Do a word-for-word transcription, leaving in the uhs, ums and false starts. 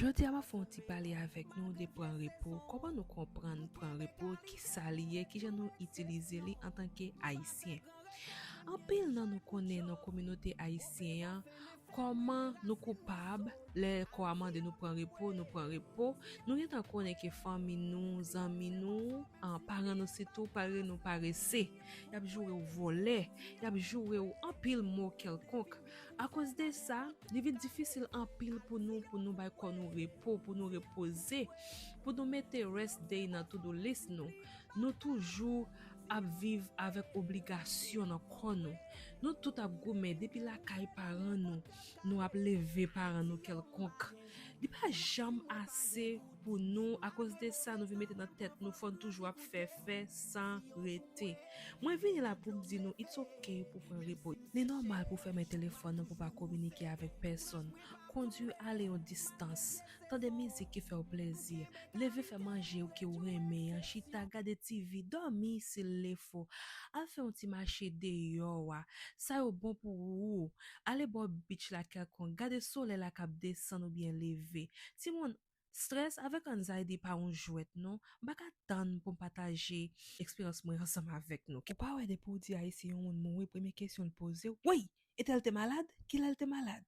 Jodi a, m ap fè yon ti pale avèk nou de pran repo. Kòman nou konprann pran repo? Kisa li ye? Kijan nou itilize li antanke Ayisyen? Anpil nan nou konnen nan kominote ayisyen an kòman nou koupab lè kò a mande nou pran repo, nou pran repo. Nou gentan konnen ke fanmi nou, zanmi nou, an, paran nou sitou, pare nou parese. Y ap joure w vòlè, y ap joure w anpil mo kèlkonk. Akoz de sa, li vin difisil anpil pou nou, pou nou bay kò nou repo, pou nou repoze, pou nou mete rest day nan to-do list nou. Nou toujou ap viv avèk obligasyon nan kò nou. Nou tout ap goumen depi lakay paran nou. Nou ap leve paran nou kèlkonk. Li pa janm ase pou nou. Akoz de sa, nou vin mete nan tèt nou fò n toujou ap fè, fè san rete. Mwen vini la pou m di nou, it's ok pou pran repo. Li nòmal pou fèmen telefòn nan pou pa kominike avèk pèsonn. Kondwi ale yon distans. Tande mizik ki fè w plezi. Leve fè manje w ke w renmen an. Chita, gade T V, dòmi si l le fo. Al fè yon ti mache deyò a. Sa yo bon pou ou. Ale bò beach la kèlkonk. Gade solèy la k ap desann oubyen leve. Timoun, stress avèk anxiety pa yon jwèt non. M pa ka tann pou m pataje eksperyans mwen ansanm avèk nou. Ou pa wè depi w di Ayisyen yon moun mouri, premye kesyon l poze w, woy! Entèl te malad? Kilè l te malad?